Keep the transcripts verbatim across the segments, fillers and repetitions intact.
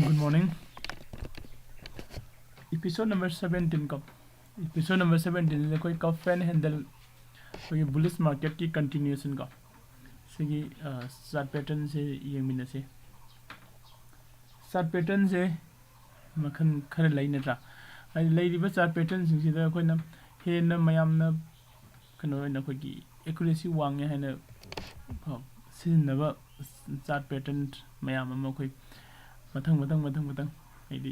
Good morning. Episode number seventeen ꯀꯣ, episode number seventeen ꯁꯤꯗ ꯑꯩꯈꯣꯏ cup and handle, ꯑꯩꯈꯣꯏꯒꯤ bullish marketꯀꯤ continuation ꯀꯣ, ꯁꯤꯒꯤ chart patternꯁꯦ ꯌꯦꯡꯃꯤꯟꯅꯁꯤ꯫ Chart patternꯁꯦ ꯃꯈꯜ ꯈꯔ ꯂꯩ ꯅꯠꯇ꯭ꯔꯥ? ꯍꯥꯏꯗꯤ ꯂꯩꯔꯤꯕ chart patternꯁꯤꯡꯁꯤꯗ ꯑꯩꯈꯣꯏꯅ ꯍꯦꯟꯅ ꯃꯌꯥꯝꯅ ꯀꯩꯅꯣ ꯑꯣꯏꯅ ꯑꯩꯈꯣꯏꯒꯤ accuracy ꯋꯥꯡꯉꯦ ꯍꯥꯏꯅ ꯀꯣ ꯁꯤꯖꯤꯟꯅꯕ chart pattern ꯃꯌꯥꯝ ꯑꯃ ꯑꯩꯈꯣꯏ ꯃꯊꯪ ꯃꯊꯪ ꯃꯊꯪ ꯃꯊꯪ ꯍꯥꯏꯗꯤ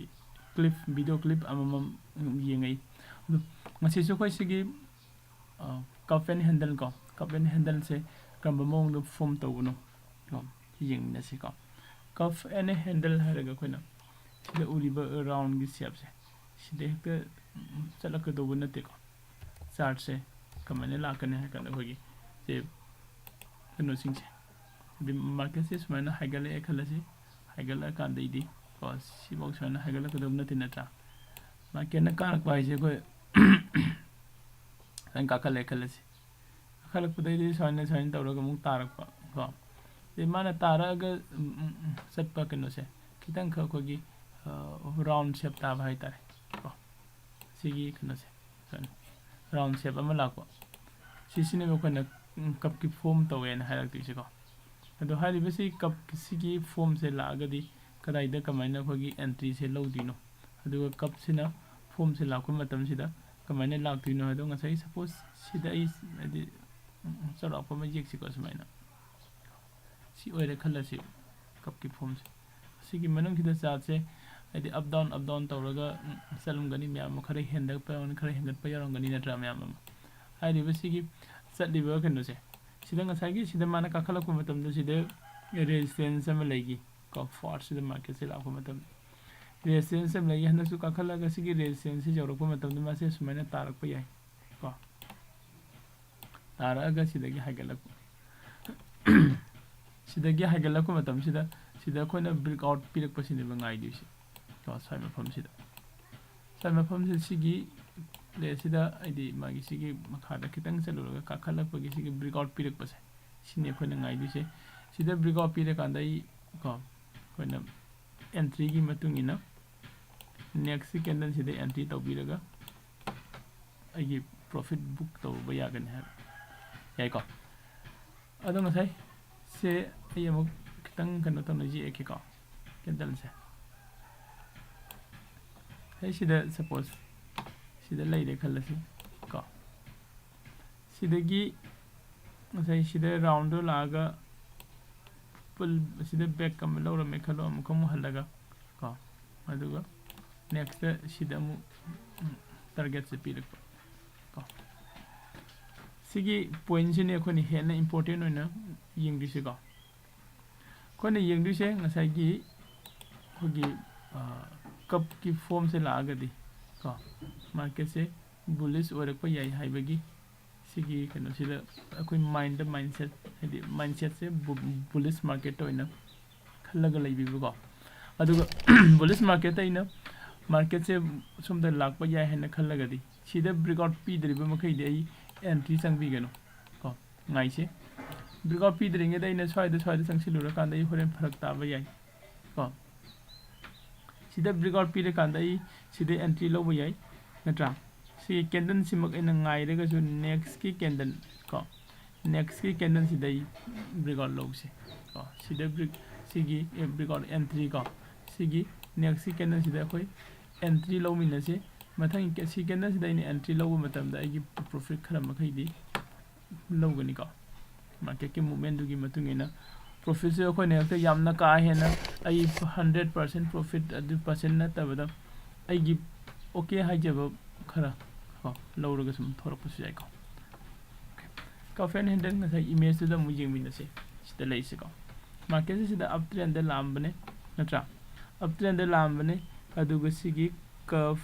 clip, video clip ꯑꯃꯃꯝ ꯌꯦꯡꯉꯛꯏ꯫ ꯑꯗꯣ ꯉꯁꯤꯁꯨ ꯑꯩꯈꯣꯏ ꯁꯤꯒꯤ cup and handle ꯀꯣ, cup and handleꯁꯦ ꯀꯔꯝꯕ ꯃꯑꯣꯡꯗ form ꯇꯧꯕꯅꯣ ꯀꯣ ꯌꯦꯡꯃꯤꯟꯅꯁꯤꯀꯣ꯫ Cup and handle ꯍꯥꯏꯔꯒ ꯑꯩꯈꯣꯏꯅ ꯁꯤꯗ ꯎꯔꯤꯕ roundꯒꯤ shapeꯁꯦ ꯁꯤꯗ ꯍꯦꯛꯇ ꯆꯠꯂꯛꯀꯗꯧꯕ ꯅꯠꯇꯦꯀꯣ꯫ Chartꯁꯦ ꯀꯃꯥꯏꯅ ꯂꯥꯛꯀꯅꯤ ꯍꯥꯏ ꯀꯥꯟꯗ ꯑꯩꯈꯣꯏꯒꯤ ꯁꯦ ꯀꯩꯅꯣꯁꯤꯡꯁꯦ ꯍꯥꯏꯗꯤ marketꯁꯦ ꯁꯨꯃꯥꯏꯅ ꯍꯥꯏꯒꯠꯂꯛꯑꯦ ꯈꯜꯂꯁꯤ꯫ ꯍꯥꯏꯒꯠꯂꯛꯑꯀꯥꯟꯗꯩꯗꯤ ꯀꯣ ꯁꯤꯐꯥꯎ ꯁꯨꯃꯥꯏꯅ ꯍꯥꯏꯒꯠꯂꯛꯀꯗꯧꯕ ꯅꯠꯇꯦ ꯅꯠꯇ꯭ꯔꯥ? Marketꯅ ꯀꯥꯔꯛꯄ ꯍꯥꯏꯁꯦ ꯑꯩꯈꯣꯏ ꯁꯨꯃꯥꯏꯅ ꯀꯥꯈꯠꯂꯛꯑꯦ ꯈꯜꯂꯁꯤ꯫ ꯀꯥꯈꯠꯂꯛꯄꯗꯩꯗꯤ ꯁꯨꯃꯥꯏꯅ ꯁꯨꯃꯥꯏꯅ ꯇꯧꯔꯒ ꯑꯃꯨꯛ ꯇꯥꯔꯛꯄ ꯀꯣ꯫ ꯑꯗꯩ ꯃꯥꯅ ꯇꯥꯔꯛꯑꯒ ꯎꯝ, ꯎꯝ, ꯎꯝ, ꯆꯠꯄ ꯀꯩꯅꯣꯁꯦ ꯈꯤꯇꯪꯈꯛ ꯑꯩꯈꯣꯏꯒꯤ round shape ꯇꯥꯕ ꯍꯥꯏꯇꯥꯔꯦ ꯀꯣ꯫ ꯁꯤꯒꯤ ꯀꯩꯅꯣꯁꯦ round shape ꯑꯃ ꯂꯥꯛꯄ ꯁꯤꯁꯤꯅꯦꯕ ꯑꯩꯈꯣꯏꯅ cupꯀꯤ form ꯇꯧꯋꯦꯅ ꯍꯥꯏꯔꯛꯇꯣꯏꯁꯦꯀꯣ꯫ ꯑꯗꯣ ꯍꯥꯏꯔꯤꯕꯁꯤ cupꯁꯤꯒꯤ formꯁꯦ ꯂꯥꯛꯑꯒꯗꯤ ꯀꯗꯥꯏꯗ ꯀꯃꯥꯏꯅ ꯑꯩꯈꯣꯏꯒꯤ entryꯁꯦ ꯂꯧꯗꯣꯏꯅꯣ, ꯑꯗꯨꯒ cupꯁꯤꯅ formꯁꯦ ꯂꯥꯛꯄ ꯃꯇꯝꯁꯤꯗ ꯀꯃꯥꯏꯅ ꯂꯥꯛꯇꯣꯏꯅꯣ ꯍꯥꯏꯗꯣ ꯉꯁꯥꯏ suppose ꯁꯤꯗ ꯑꯩ ꯍꯥꯏꯗꯤ ꯆꯥꯎꯔꯥꯛꯄ ꯑꯃ ꯌꯦꯛꯁꯤꯀꯣ ꯁꯨꯃꯥꯏꯅ꯫ ꯁꯤ ꯑꯣꯏꯔꯦ ꯈꯜꯂꯁꯤ cupꯀꯤ formꯁꯦ꯫ ꯁꯤꯒꯤ ꯃꯅꯨꯡꯁꯤꯗ chartꯁꯦ ꯍꯥꯏꯗꯤ up down, up down ꯇꯧꯔꯒ ꯎꯝ, ꯆꯠꯂꯝꯒꯅꯤ꯫ ꯃꯌꯥꯝ ꯑꯃ ꯈꯔ ꯍꯦꯟꯒꯠꯄ ꯌꯥꯎꯔꯝꯒꯅꯤ, ꯈꯔ ꯍꯦꯟꯒꯠꯄ ꯌꯥꯎꯔꯝꯒꯅꯤ ꯅꯠꯇ꯭ꯔꯥ ꯃꯌꯥꯝ ꯑꯃ꯫ ꯍꯥꯏꯔꯤꯕ ꯁꯤꯒꯤ ꯆꯠꯂꯤꯕ ꯀꯩꯅꯣꯁꯦ ꯁꯤꯗ ꯉꯁꯥꯏꯒꯤ ꯁꯤꯗ ꯃꯥꯅ ꯀꯥꯈꯠꯂꯛꯄ ꯃꯇꯝꯗ ꯁꯤꯗ resistance ꯑꯃ ꯂꯩꯈꯤ ꯀꯣ꯫ Firstꯁꯤꯗ marketꯁꯦ ꯂꯥꯛꯄ ꯃꯇꯝꯗ resistance ꯑꯃ ꯂꯩꯈꯤ꯫ ꯍꯟꯗꯛꯁꯨ ꯀꯥꯈꯠꯂꯒ ꯁꯤꯒꯤ resistanceꯁꯤ ꯌꯧꯔꯛꯄ ꯃꯇꯝꯗ ꯃꯥꯁꯦ ꯁꯨꯃꯥꯏꯅ ꯇꯥꯔꯛꯄ ꯌꯥꯏ ꯀꯣ꯫ ꯇꯥꯔꯛꯑꯒ ꯁꯤꯗꯒꯤ ꯍꯥꯏꯒꯠꯂꯛꯄ ꯁꯤꯗꯒꯤ ꯍꯥꯏꯒꯠꯂꯛꯄ ꯃꯇꯝꯁꯤꯗ ꯁꯤꯗ ꯑꯩꯈꯣꯏꯅ breakout ꯄꯤꯔꯛꯄꯁꯤꯅꯦꯕ ꯉꯥꯏꯗꯣꯏꯁꯦ ꯀꯣ꯫ ꯁ꯭ꯋꯥꯏ ꯃꯐꯝꯁꯤꯗ ꯁ꯭ꯋꯥꯏ ꯃꯐꯝꯁꯤꯗ ꯁꯤꯒꯤ placeꯁꯤꯗ ꯍꯥꯏꯗꯤ ꯃꯥꯒꯤ ꯁꯤꯒꯤ ꯃꯈꯥꯗ ꯈꯤꯇꯪ ꯆꯠꯂꯨꯔꯒ ꯀꯥꯈꯠꯂꯛꯄꯒꯤ ꯁꯤꯒꯤ breakout ꯄꯤꯔꯛꯄꯁꯦ ꯁꯤꯅꯤ ꯑꯩꯈꯣꯏꯅ ꯉꯥꯏꯗꯣꯏꯁꯦ꯫ ꯁꯤꯗ breakout ꯄꯤꯔꯀꯥꯟꯗ ꯑꯩ ꯀꯣ ꯑꯩꯈꯣꯏꯅ ꯑꯦꯟꯇ꯭ꯔꯤꯒꯤ ꯃꯇꯨꯡ ꯏꯟꯅ ꯅꯦꯛꯁꯀꯤ ꯀꯦꯟꯗꯜꯁꯤꯗ ꯑꯦꯟꯇ꯭ꯔꯤ ꯇꯧꯕꯤꯔꯒ ꯑꯩꯒꯤ ꯄ꯭ꯔꯣꯐꯤꯠ ꯕꯨꯛ ꯇꯧꯕ ꯌꯥꯒꯅꯤ ꯍꯥꯏꯕ꯫ ꯌꯥꯏꯀꯣ? ꯑꯗꯣ ꯉꯁꯥꯏ ꯁꯦ ꯑꯩ ꯑꯃꯨꯛ ꯈꯤꯇꯪ ꯀꯩꯅꯣ ꯇꯧꯅ ꯌꯦꯛꯑꯒꯦꯀꯣ, ꯀꯦꯟꯗꯜꯁꯦ꯫ ꯑꯩ ꯁꯤꯗ ꯁꯄꯣꯁ ꯁꯤꯗ ꯂꯩꯔꯦ ꯈꯜꯂꯁꯤ ꯀꯣ꯫ ꯁꯤꯗꯒꯤ ꯉꯁꯥꯏ ꯁꯤꯗ ꯔꯥꯎꯟꯗꯣ ꯂꯥꯛꯑꯒ ꯄꯨꯜ ꯑꯁꯤꯗ ꯕꯦꯛ ꯑꯃ ꯂꯧꯔꯝꯃꯦ ꯈꯜꯂꯣ, ꯑꯃꯨꯛꯀ ꯑꯃꯨꯛ ꯍꯜꯂꯒ ꯀꯣ, ꯑꯗꯨꯒ ꯅꯦꯛꯁꯇ ꯁꯤꯗ ꯑꯃꯨꯛ ꯇꯥꯔꯒꯦꯠꯁꯦ ꯄꯤꯔꯛꯄ ꯀꯣ꯫ ꯁꯤꯒꯤ ꯄꯣꯏꯟꯁꯤꯅꯤ ꯑꯩꯈꯣꯏꯅ ꯍꯦꯟꯅ ꯏꯝꯄꯣꯔꯇꯦꯟ ꯑꯣꯏꯅ ꯌꯦꯡꯗꯣꯏꯁꯦꯀꯣ꯫ ꯑꯩꯈꯣꯏꯅ ꯌꯦꯡꯗꯣꯏꯁꯦ ꯉꯁꯥꯏꯒꯤ ꯑꯩꯈꯣꯏꯒꯤ ꯀꯞꯀꯤ ꯐꯣꯝꯁꯦ ꯂꯥꯛꯑꯒꯗꯤ ꯀꯣ, ꯃꯥꯔꯀꯦꯠꯁꯦ ꯕꯨꯂꯤꯁ ꯑꯣꯏꯔꯛꯄ ꯌꯥꯏ ꯍꯥꯏꯕꯒꯤ ꯁꯤꯒꯤ ꯀꯩꯅꯣꯁꯤꯗ ꯑꯩꯈꯣꯏ ꯃꯥꯏꯟꯗ ꯃꯥꯏꯟꯁꯦꯠ, ꯍꯥꯏꯗꯤ ꯃꯥꯏꯟꯁꯦꯠꯁꯦ ꯕꯨꯂꯤꯁ ꯃꯥꯔꯀꯦꯠꯇ ꯑꯣꯏꯅ ꯈꯜꯂꯒ ꯂꯩꯕꯤꯕꯀꯣ꯫ ꯑꯗꯨꯒ ꯕꯨꯂꯤꯁ ꯃꯥꯔꯀꯦꯠꯇ ꯑꯩꯅ ꯃꯥꯔꯀꯦꯠꯁꯦ ꯁꯣꯝꯗ ꯂꯥꯛꯄ ꯌꯥꯏ ꯍꯥꯏꯅ ꯈꯜꯂꯒꯗꯤ ꯁꯤꯗ ꯕ꯭ꯔꯦꯛꯑꯥꯎꯠ ꯄꯤꯗ꯭ꯔꯤꯕ ꯃꯈꯩꯗꯤ ꯑꯩ ꯑꯦꯟꯇ꯭ꯔꯤ ꯆꯪꯕꯤꯒꯅꯨ ꯀꯣ꯫ ꯉꯥꯏꯁꯦ꯫ ꯕ꯭ꯔꯦꯛꯑꯥꯎꯠ ꯄꯤꯗ꯭ꯔꯤꯉꯩꯗ ꯑꯩꯅ ꯁ꯭ꯋꯥꯏꯗ ꯁ꯭ꯋꯥꯏꯗ ꯆꯪꯁꯤꯜꯂꯨꯔꯀꯥꯟꯗ ꯑꯩ ꯍꯣꯔꯦꯟ ꯐꯔꯛ ꯇꯥꯕ ꯌꯥꯏ ꯀꯣ꯫ ꯁꯤꯗ ꯕ꯭ꯔꯦꯛꯑꯥꯎꯠ ꯄꯤꯔꯀꯥꯟꯗ ꯑꯩ ꯁꯤꯗ ꯑꯦꯟꯇ꯭ꯔꯤ ꯂꯧꯕ ꯌꯥꯏ, ꯅꯠꯇ꯭ꯔꯥ? ꯁꯤꯒꯤ ꯀꯦꯟꯗꯜꯁꯤꯃꯛ ꯑꯩꯅ ꯉꯥꯏꯔꯒꯁꯨ ꯅꯦꯛꯁꯀꯤ ꯀꯦꯟꯗꯜ ꯀꯣ, ꯅꯦꯛꯁꯀꯤ ꯀꯦꯟꯗꯜꯁꯤꯗ ꯑꯩ ꯕ꯭ꯔꯦꯛꯑꯥꯎꯠ ꯂꯧꯁꯦ ꯀꯣ꯫ ꯁꯤꯗ ꯕ꯭ꯔꯦꯛ ꯁꯤꯒꯤ ꯕ꯭ꯔꯦꯛꯑꯥꯎꯠ ꯑꯦꯟꯇ꯭ꯔꯤ ꯀꯣ, ꯁꯤꯒꯤ ꯅꯦꯛꯁꯀꯤ ꯀꯦꯟꯗꯜꯁꯤꯗ ꯑꯩꯈꯣꯏ ꯑꯦꯟꯇ꯭ꯔꯤ ꯂꯧꯃꯤꯟꯅꯁꯤ꯫ ꯃꯊꯪꯒꯤ ꯁꯤ ꯀꯦꯟꯗꯜꯁꯤꯗ ꯑꯩꯅ ꯑꯦꯟꯇ꯭ꯔꯤ ꯂꯧꯕ ꯃꯇꯝꯗ ꯑꯩꯒꯤ ꯄ꯭ꯔꯣꯐꯤꯠ ꯈꯔ ꯃꯈꯩꯗꯤ ꯂꯧꯒꯅꯤꯀꯣ꯫ ꯃꯥꯔꯀꯦꯠꯀꯤ ꯃꯨꯞꯃꯦꯟꯗꯨꯒꯤ ꯃꯇꯨꯡ ꯏꯟꯅ ꯄ꯭ꯔꯣꯐꯤꯠꯁꯦ ꯑꯩꯈꯣꯏꯅ ꯍꯦꯛꯇ ꯌꯥꯝꯅ ꯀꯥ ꯍꯦꯟꯅ ꯑꯩ ꯍꯟꯗ꯭ꯔꯦꯠ ꯄꯥꯔꯁꯦꯟ ꯄ꯭ꯔꯣꯐꯤꯠ ꯑꯗꯨ ꯄꯥꯔꯁꯦꯟ ꯅꯠꯇꯕꯗ ꯑꯩꯒꯤ ꯑꯣꯀꯦ ꯍꯥꯏꯖꯕ ꯈꯔ ꯀꯣ ꯂꯧꯔꯒ ꯁꯨꯝ ꯊꯣꯔꯛꯄꯁꯨ ꯌꯥꯏꯀꯣ꯫ ꯀꯞ ꯑꯦꯟ ꯍꯦꯟꯗꯜ ꯉꯁꯥꯏ ꯏꯃꯦꯖꯇꯨꯗ ꯑꯃꯨꯛ ꯌꯦꯡꯃꯤꯟꯅꯁꯤ꯫ ꯁꯤꯗ ꯂꯩꯔꯤꯁꯤꯀꯣ, ꯃꯥꯔꯀꯦꯠꯁꯦ ꯁꯤꯗ ꯑꯞ ꯇ꯭ꯔꯦꯟꯗ ꯂꯥꯛꯑꯝꯕꯅꯦ, ꯅꯠꯇ꯭ꯔꯥ? ꯑꯞ ꯇ꯭ꯔꯦꯟꯗ ꯂꯥꯛꯑꯝꯕꯅꯦ꯫ ꯑꯗꯨꯒ ꯁꯤꯒꯤ ꯀꯞ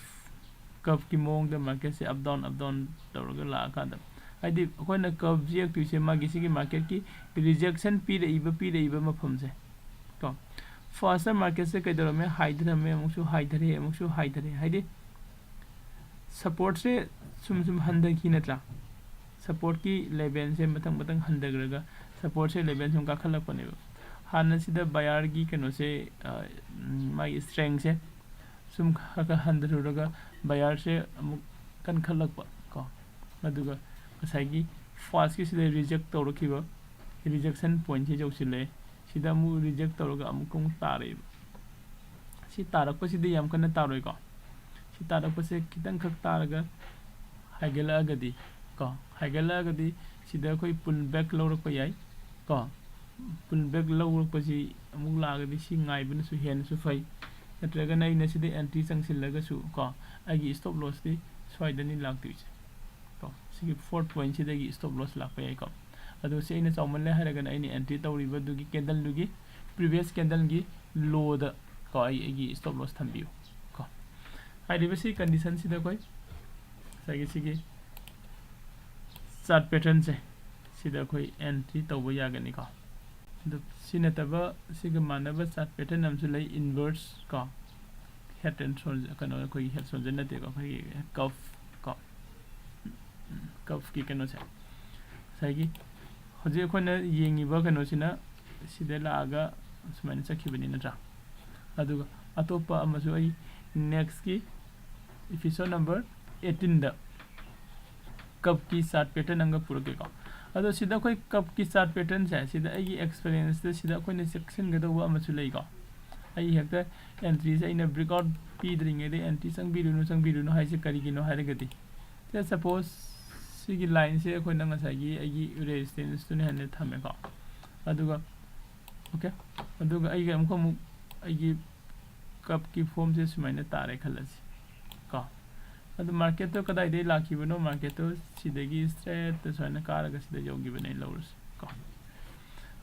ꯀꯞꯀꯤ ꯃꯑꯣꯡꯗ ꯃꯥꯔꯀꯦꯠꯁꯦ ꯑꯞ ꯗꯥꯎꯟ ꯑꯞ ꯗꯥꯎꯟ ꯇꯧꯔꯒ ꯂꯥꯛꯑꯀꯥꯟꯗ, ꯍꯥꯏꯗꯤ ꯑꯩꯈꯣꯏꯅ ꯀꯞ ꯌꯦꯛꯇꯣꯏꯁꯦ ꯃꯥꯒꯤ ꯁꯤꯒꯤ ꯃꯥꯔꯀꯦꯠꯀꯤ ꯔꯤꯖꯦꯛꯁꯟ ꯄꯤꯔꯛꯏꯕ ꯄꯤꯔꯛꯏꯕ ꯃꯐꯝꯁꯦ ꯀꯣ꯫ ꯐꯥꯔꯁꯇ ꯃꯥꯔꯀꯦꯠꯁꯦ ꯀꯩꯗꯧꯔꯝꯃꯦ? ꯍꯥꯏꯊꯔꯝꯃꯦ, ꯑꯃꯨꯛꯁꯨ ꯍꯥꯏꯊꯔꯦ, ꯑꯃꯨꯛꯁꯨ ꯍꯥꯏꯊꯔꯦ꯫ ꯍꯥꯏꯗꯤ ꯁꯞꯄꯣꯔꯠꯁꯦ ꯁꯨꯝ ꯁꯨꯝ ꯍꯟꯊꯈꯤ, ꯅꯠꯇ꯭ꯔꯥ? ꯁꯞꯄꯣꯔꯠꯀꯤ ꯂꯦꯚꯦꯜꯁꯦ ꯃꯊꯪ ꯃꯊꯪ ꯍꯟꯊꯈ꯭ꯔꯒ ꯁꯞꯄꯣꯔꯠꯁꯦ ꯂꯦꯚꯦꯜ ꯁꯨꯝ ꯀꯥꯈꯠꯂꯛꯄꯅꯦꯕ꯫ ꯍꯥꯟꯅ ꯁꯤꯗ ꯕꯥꯌꯔꯒꯤ ꯀꯩꯅꯣꯁꯦ, ꯑ, ꯎꯝ, ꯃꯥꯒꯤ strengthꯁꯦ ꯁꯨꯝ ꯈꯔ ꯈꯔ ꯍꯟꯊꯔꯨꯔꯒ buyerꯁꯦ ꯑꯃꯨꯛ ꯀꯟꯈꯠꯂꯛꯄ ꯀꯣ꯫ ꯑꯗꯨꯒ ꯉꯁꯥꯏꯒꯤ firstꯀꯤꯁꯤꯗ reject ꯇꯧꯔꯛꯈꯤꯕ rejection pointꯁꯦ ꯌꯧꯁꯤꯜꯂꯛꯑꯦ꯫ ꯁꯤꯗ ꯑꯃꯨꯛ reject ꯇꯧꯔꯒ ꯑꯃꯨꯛꯀ ꯑꯃꯨꯛ ꯇꯥꯔꯛꯑꯦꯕ꯫ ꯁꯤ ꯇꯥꯔꯛꯄꯁꯤꯗꯤ ꯌꯥꯝ ꯀꯟꯅ ꯇꯥꯔꯣꯏꯀꯣ꯫ ꯁꯤ ꯇꯥꯔꯛꯄꯁꯦ ꯈꯤꯇꯪꯈꯛ ꯇꯥꯔꯒ ꯍꯥꯏꯒꯠꯂꯛꯑꯒꯗꯤ ꯀꯣ, ꯍꯥꯏꯒꯠꯂꯛꯑꯒꯗꯤ ꯁꯤꯗ ꯑꯩꯈꯣꯏ pull back ꯂꯧꯔꯛꯄ ꯌꯥꯏ ꯀꯣ꯫ Pull back ꯂꯧꯔꯛꯄꯁꯤ ꯑꯃꯨꯛ ꯂꯥꯛꯑꯒꯗꯤ ꯁꯤ ꯉꯥꯏꯕꯅꯁꯨ ꯍꯦꯟꯅꯁꯨ ꯐꯩ꯫ ꯅꯠꯇ꯭ꯔꯒꯅ ꯑꯩꯅ ꯁꯤꯗ entry ꯆꯪꯁꯤꯜꯂꯒꯁꯨ ꯀꯣ, ꯑꯩꯒꯤ stop lossꯇꯤ ꯁ꯭ꯋꯥꯏꯗꯅꯤ ꯂꯥꯛꯇꯣꯏꯁꯦ ꯀꯣ꯫ ꯁꯤꯒꯤ fourth pointꯁꯤꯗꯒꯤ stop loss ꯂꯥꯛꯄ ꯌꯥꯏꯀꯣ꯫ ꯑꯗꯣ ꯁꯤ ꯑꯩꯅ ꯆꯥꯎꯃꯜꯂꯦ ꯍꯥꯏꯔꯒꯅ ꯑꯩꯅ entry ꯇꯧꯔꯤꯕꯗꯨꯒꯤ candleꯗꯨꯒꯤ previous candleꯒꯤ lowꯗ ꯀꯣ, ꯑꯩ ꯑꯩꯒꯤ stop loss ꯊꯝꯕꯤꯌꯨ ꯀꯣ꯫ ꯍꯥꯏꯔꯤꯕꯁꯤ conditionꯁꯤꯗ ꯑꯩꯈꯣꯏ ꯉꯁꯥꯏꯒꯤ ꯁꯤꯒꯤ chart patternꯁꯦ ꯁꯤꯗ ꯑꯩꯈꯣꯏ entry ꯇꯧꯕ ꯌꯥꯒꯅꯤꯀꯣ꯫ ꯑꯗꯨ ꯁꯤ ꯅꯠꯇꯕ ꯁꯤꯒ ꯃꯥꯟꯅꯕ chart pattern ꯑꯃꯁꯨ ꯂꯩ, inverse ꯀꯣ, head and shoulder, ꯀꯩꯅꯣ, ꯑꯩꯈꯣꯏꯒꯤ head shoulder ꯅꯠꯇꯦꯀꯣ, ꯑꯩꯈꯣꯏꯒꯤ curve ꯀꯣ, curveꯀꯤ ꯀꯩꯅꯣꯁꯦ, ꯉꯁꯥꯏꯒꯤ ꯍꯧꯖꯤꯛ ꯑꯩꯈꯣꯏꯅ ꯌꯦꯡꯉꯤꯕ ꯀꯩꯅꯣꯁꯤꯅ ꯁꯤꯗ ꯂꯥꯛꯑꯒ ꯁꯨꯃꯥꯏꯅ ꯆꯠꯈꯤꯕꯅꯤ ꯅꯠꯇ꯭ꯔꯥ? ꯑꯗꯨꯒ ꯑꯇꯣꯞꯄ ꯑꯃꯁꯨ ꯑꯩ nextꯀꯤ episode number eighteenꯗ curveꯀꯤ chart pattern ꯑꯃꯒ ꯄꯨꯔꯛꯀꯦꯀꯣ꯫ ꯑꯗꯣ ꯁꯤꯗ ꯑꯩꯈꯣꯏ curveꯀꯤ chart patternꯁꯦ ꯁꯤꯗ ꯑꯩꯒꯤ experienceꯇ ꯁꯤꯗ ꯑꯩꯈꯣꯏꯅ ꯆꯦꯛꯁꯤꯟꯒꯗꯧꯕ ꯑꯃꯁꯨ ꯂꯩꯀꯣ꯫ ꯑꯩ ꯍꯦꯛꯇ entryꯁꯦ ꯑꯩꯅ breakout ꯄꯤꯗ꯭ꯔꯤꯉꯩꯗ entry ꯆꯪꯕꯤꯔꯨꯅꯨ, ꯆꯪꯕꯤꯔꯨꯅꯨ ꯍꯥꯏꯁꯦ ꯀꯔꯤꯒꯤꯅꯣ ꯍꯥꯏꯔꯒꯗꯤ, ꯁꯤꯗ suppose ꯁꯤꯒꯤ lineꯁꯦ ꯑꯩꯈꯣꯏꯅ ꯉꯁꯥꯏꯒꯤ ꯑꯩꯒꯤ resistanceꯇꯨꯅꯦ ꯍꯥꯏꯅ ꯊꯝꯃꯦꯀꯣ꯫ ꯑꯗꯨꯒ okay, ꯑꯗꯨꯒ ꯑꯩꯒ ꯑꯃꯨꯛꯀ ꯑꯃꯨꯛ ꯑꯩꯒꯤ curveꯀꯤ formꯁꯦ ꯁꯨꯃꯥꯏꯅ ꯇꯥꯔꯦ ꯈꯜꯂꯁꯤ ꯀꯣ꯫ ꯑꯗꯨ marketꯇꯣ ꯀꯗꯥꯏꯗꯒꯤ ꯂꯥꯛꯈꯤꯕꯅꯣ? Marketꯇꯣ ꯁꯤꯗꯒꯤ straightꯇ ꯁꯨꯃꯥꯏꯅ ꯀꯥꯔꯒ ꯁꯤꯗ ꯌꯧꯈꯤꯕꯅꯦ ꯂꯧꯔꯁꯤ ꯀꯣ꯫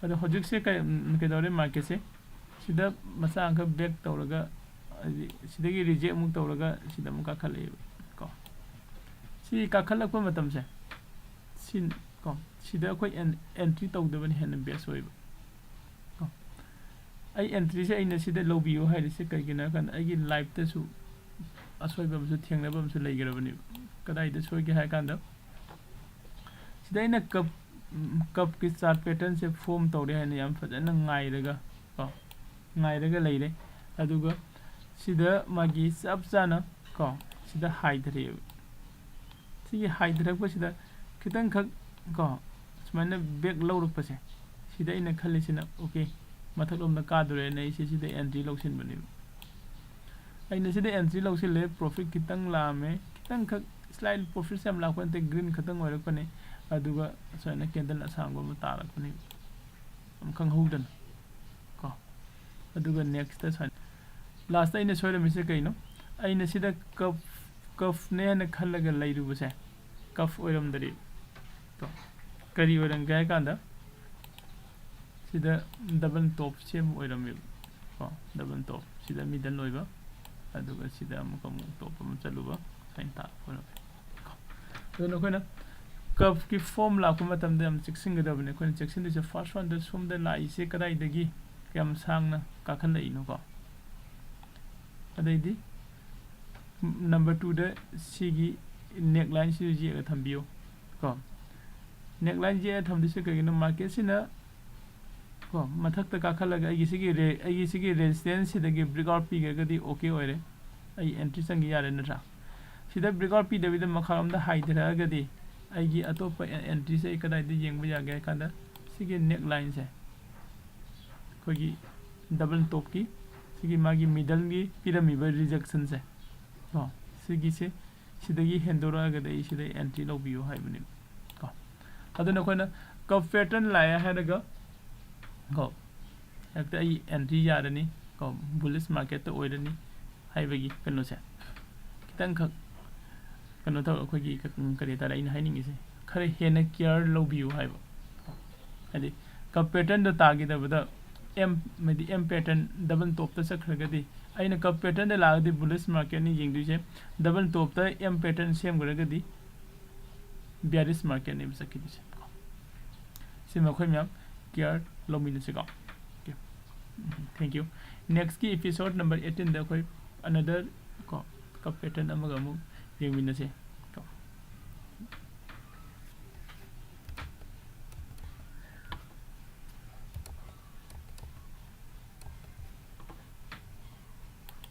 ꯑꯗꯣ ꯍꯧꯖꯤꯛꯁꯦ ꯀꯩ-, ꯎꯝ, ꯀꯩꯗꯧꯔꯦ? Marketꯁꯦ ꯁꯤꯗ ꯃꯆꯥ ꯑꯃꯈꯛ back ꯇꯧꯔꯒ, ꯍꯥꯏꯗꯤ ꯁꯤꯗꯒꯤ reject ꯑꯃꯨꯛ ꯇꯧꯔꯒ ꯁꯤꯗ ꯑꯃꯨꯛ ꯀꯥꯈꯠꯂꯛꯑꯦꯕ ꯀꯣ꯫ ꯁꯤ ꯀꯥꯈꯠꯂꯛꯄ ꯃꯇꯝꯁꯦ ꯁꯤ ꯀꯣ, ꯁꯤꯗ ꯑꯩꯈꯣꯏ en-, entry ꯇꯧꯗꯕꯅ ꯍꯦꯟꯅ best ꯑꯣꯏꯕ ꯀꯣ꯫ ꯑꯩ entryꯁꯦ ꯑꯩꯅ ꯁꯤꯗ ꯂꯧꯕꯤꯌꯨ ꯍꯥꯏꯔꯤꯁꯦ ꯀꯩꯒꯤꯅꯣ ꯍꯥꯏ ꯀꯥꯟꯗ ꯑꯩꯒꯤ lifeꯇꯁꯨ ꯑꯁꯣꯏꯕ ꯑꯃꯁꯨ ꯊꯦꯡꯅꯕ ꯑꯃꯁꯨ ꯂꯩꯈ꯭ꯔꯕꯅꯦꯕ꯫ ꯀꯗꯥꯏꯗ ꯁꯣꯏꯒꯦ ꯍꯥꯏ ꯀꯥꯟꯗ ꯁꯤꯗ ꯑꯩꯅ curve, curveꯀꯤ chart patternꯁꯦ form ꯇꯧꯔꯦ ꯍꯥꯏꯅ ꯌꯥꯝ ꯐꯖꯅ ꯉꯥꯏꯔꯒ ꯀꯣ, ꯉꯥꯏꯔꯒ ꯂꯩꯔꯦ꯫ ꯑꯗꯨꯒ ꯁꯤꯗ ꯃꯥꯒꯤ ꯆꯞ ꯆꯥꯅ ꯀꯣ, ꯁꯤꯗ ꯍꯥꯏꯊꯔꯛꯑꯦꯕ꯫ ꯁꯤꯒꯤ ꯍꯥꯏꯊꯔꯛꯄꯁꯤꯗ ꯈꯤꯇꯪꯈꯛ ꯀꯣ, ꯁꯨꯃꯥꯏꯅ ꯕꯦꯛ ꯂꯧꯔꯛꯄꯁꯦ, ꯁꯤꯗ ꯑꯩꯅ ꯈꯜꯂꯤꯁꯤꯅ, "ꯑꯣꯀꯦ, ꯃꯊꯛꯂꯣꯝꯗ ꯀꯥꯗꯣꯔꯦꯅ" ꯑꯩꯁꯦ ꯁꯤꯗ ꯑꯦꯟꯇ꯭ꯔꯤ ꯂꯧꯁꯤꯟꯕꯅꯦꯕ꯫ ꯑꯩꯅ ꯁꯤꯗ ꯑꯦꯟꯇ꯭ꯔꯤ ꯂꯧꯁꯤꯜꯂꯦ, ꯄ꯭ꯔꯣꯐꯤꯠ ꯈꯤꯇꯪ ꯂꯥꯛꯑꯝꯃꯦ, ꯈꯤꯇꯪꯈꯛ, ꯁ꯭ꯂꯥꯏꯠ ꯄ꯭ꯔꯣꯐꯤꯠꯁꯦ ꯌꯥꯝ ꯂꯥꯛꯄ ꯅꯠꯇꯦ, ꯒ꯭ꯔꯤꯟ ꯈꯛꯇꯪ ꯑꯣꯏꯔꯛꯄꯅꯦ꯫ ꯑꯗꯨꯒ ꯁꯨꯃꯥꯏꯅ ꯀꯦꯟꯗꯜ ꯑꯁꯥꯡꯕ ꯑꯃ ꯇꯥꯔꯛꯄꯅꯦꯕ, ꯌꯥꯝ ꯈꯪꯍꯧꯗꯅ ꯀꯣ꯫ ꯑꯗꯨꯒ ꯅꯦꯛꯁꯇ ꯁꯨꯃꯥꯏꯅ, ꯂꯥꯁꯇ ꯑꯩꯅ ꯁꯣꯏꯔꯝꯃꯤꯁꯦ ꯀꯩꯅꯣ? ꯑꯩꯅ ꯁꯤꯗ ꯀꯞ, ꯀꯞꯅꯦ ꯍꯥꯏꯅ ꯈꯜꯂꯒ ꯂꯩꯔꯨꯕꯁꯦ, ꯀꯞ ꯑꯣꯏꯔꯝꯗꯔꯤ꯫ ꯀꯣ, ꯀꯔꯤ ꯑꯣꯏꯔꯝꯒꯦ ꯍꯥꯏ ꯀꯥꯟꯗ, ꯁꯤꯗ ꯗꯕꯜ ꯇꯣꯞ ꯁꯦꯝꯕ ꯑꯣꯏꯔꯝꯃꯦꯕ꯫ ꯀꯣ, ꯗꯕꯜ ꯇꯣꯞ, ꯁꯤꯗ ꯃꯤꯗꯜ ꯑꯣꯏꯕ, ꯑꯗꯨꯒ ꯁꯤꯗ ꯑꯃꯨꯛ, ꯑꯃꯨꯛ ꯇꯣꯞ ꯑꯃ ꯆꯠꯂꯨꯕ, ꯁꯨꯃꯥꯏꯅ ꯇꯥꯔꯛꯄ ꯑꯣꯏꯔꯝꯃꯦ꯫ ꯀꯣ, ꯑꯗꯨꯅ ꯑꯩꯈꯣꯏꯅ ꯀꯞꯀꯤ ꯐꯣꯝ ꯂꯥꯛꯄ ꯃꯇꯝꯗ ꯌꯥꯝ ꯆꯦꯛꯁꯤꯟꯒꯗꯕꯅꯤ꯫ ꯑꯩꯈꯣꯏꯅ ꯆꯦꯛꯁꯤꯟꯗꯣꯏꯁꯦ ꯐꯥꯔꯁ ꯋꯥꯟꯗ ꯁꯣꯝꯗ ꯂꯥꯛꯏꯁꯦ ꯀꯗꯥꯏꯗꯒꯤ, ꯀꯌꯥꯝ ꯁꯥꯡꯅ ꯀꯥꯈꯠꯂꯛꯏꯅꯣ ꯀꯣ꯫ ꯑꯗꯩꯗꯤ ꯅꯝꯕꯔ ꯇꯨꯗ ꯁꯤꯒꯤ ꯅꯦꯛ ꯂꯥꯏꯟꯁꯤꯁꯨ ꯌꯦꯛꯑꯒ ꯊꯝꯕꯤꯌꯨ ꯀꯣ꯫ ꯅꯦꯛ ꯂꯥꯏꯟ ꯌꯦꯛꯑꯒ ꯊꯝꯗꯣꯏꯁꯦ ꯀꯩꯒꯤꯅꯣ? ꯃꯥꯔꯀꯦꯠꯁꯤꯅ ꯀꯣ, ꯃꯊꯛꯇ ꯀꯥꯈꯠꯂꯒ ꯑꯩꯒꯤ ꯁꯤꯒꯤ ꯔꯦ-, ꯑꯩꯒꯤ ꯁꯤꯒꯤ ꯔꯦꯖꯤꯁꯇꯦꯟꯁꯁꯤꯗꯒꯤ ꯕ꯭ꯔꯦꯛ ꯑꯥꯎꯠ ꯄꯤꯈ꯭ꯔꯒꯗꯤ ꯑꯣꯀꯦ ꯑꯣꯏꯔꯦ, ꯑꯩ ꯑꯦꯟꯇ꯭ꯔꯤ ꯆꯪꯈꯤ ꯌꯥꯔꯦ, ꯅꯠꯇ꯭ꯔꯥ? ꯁꯤꯗ ꯕ꯭ꯔꯦꯛ ꯑꯥꯎꯠ ꯄꯤꯗꯕꯤꯗ ꯃꯈꯥꯔꯣꯝꯗ ꯍꯥꯏꯊꯔꯛꯑꯒꯗꯤ ꯑꯩꯒꯤ ꯑꯇꯣꯞꯄ ꯑꯦ-, ꯑꯦꯟꯇ꯭ꯔꯤꯁꯦ ꯑꯩ ꯀꯗꯥꯏꯗ ꯌꯦꯡꯕ ꯌꯥꯒꯦ ꯍꯥꯏ ꯀꯥꯟꯗ, ꯁꯤꯒꯤ ꯅꯦꯛ ꯂꯥꯏꯟꯁꯦ, ꯑꯩꯈꯣꯏꯒꯤ ꯗꯕꯜ ꯇꯣꯞꯀꯤ ꯁꯤꯒꯤ ꯃꯥꯒꯤ ꯃꯤꯗꯜꯒꯤ ꯄꯤꯔꯝꯃꯤꯕ ꯔꯤꯖꯦꯛꯁꯟꯁꯦ ꯀꯣ, ꯁꯤꯒꯤꯁꯦ, ꯁꯤꯗꯒꯤ ꯍꯦꯟꯗꯣꯔꯛꯑꯒꯗꯤ ꯑꯩ ꯁꯤꯗ ꯑꯦꯟꯇ꯭ꯔꯤ ꯂꯧꯕꯤꯌꯨ ꯍꯥꯏꯕꯅꯦꯕ ꯀꯣ꯫ ꯑꯗꯨꯅ ꯑꯩꯈꯣꯏꯅ ꯀꯞ ꯄꯦꯇꯔꯟ ꯂꯥꯛꯑꯦ ꯍꯥꯏꯔꯒ ꯀꯣ, ꯍꯦꯛꯇ ꯑꯩ ꯑꯦꯟꯇ꯭ꯔꯤ ꯌꯥꯔꯅꯤ ꯀꯣ, ꯕꯨꯂꯤꯁ ꯃꯥꯔꯀꯦꯠꯇ ꯑꯣꯏꯔꯅꯤ ꯍꯥꯏꯕꯒꯤ ꯀꯩꯅꯣꯁꯦ ꯈꯤꯇꯪꯈꯛ ꯀꯩꯅꯣ ꯇꯧꯔ, ꯑꯩꯈꯣꯏꯒꯤ ꯀ-, ꯀꯔꯤ ꯍꯥꯏꯇꯥꯔꯦ, ꯑꯩꯅ ꯍꯥꯏꯅꯤꯡꯉꯤꯁꯦ ꯈꯔ ꯍꯦꯟꯅ ꯀꯤꯌꯔ ꯂꯧꯕꯤꯌꯨ ꯍꯥꯏꯕ꯫ ꯍꯥꯏꯗꯤ ꯀꯞ ꯄꯦꯇꯔꯟꯗꯣ ꯇꯥꯈꯤꯗꯕꯗ ꯑꯦꯝ, ꯍꯥꯏꯗꯤ ꯑꯦꯝ ꯄꯦꯇꯔꯟ ꯗꯕꯜ ꯇꯣꯞꯇ ꯆꯠꯈ꯭ꯔꯒꯗꯤ, ꯑꯩꯅ ꯀꯞ ꯄꯦꯇꯔꯟꯗ ꯂꯥꯛꯑꯒꯗꯤ ꯕꯨꯂꯤꯁ ꯃꯥꯔꯀꯦꯠꯅꯤ ꯌꯦꯡꯗꯣꯏꯁꯦ, ꯗꯕꯜ ꯇꯣꯞꯇ ꯑꯦꯝ ꯄꯦꯇꯔꯟ ꯁꯦꯝꯈ꯭ꯔꯒꯗꯤ ꯕꯤꯌꯥꯔꯤꯁ ꯃꯥꯔꯀꯦꯠꯅꯦꯕ ꯆꯠꯈꯤꯗꯣꯏꯁꯦ꯫ ꯁꯤꯃ ꯑꯩꯈꯣꯏ ꯃꯌꯥꯝ ꯀꯤꯌꯔ ꯂꯧꯃꯤꯟꯅꯁꯤꯀꯣ꯫ Okay, thank you. ꯅꯦꯛꯁꯀꯤ ꯏꯄꯤꯁꯣꯗ ꯅꯝꯕꯔ ꯑꯩꯠꯇꯤꯟꯗ ꯑꯩꯈꯣꯏ ꯑꯅꯗꯔ ꯀꯣ, ꯀꯞ ꯄꯦꯇꯔꯟ ꯑꯃꯒ ꯑꯃꯨꯛ ꯌꯦꯡꯃꯤꯟꯅꯁꯦ꯫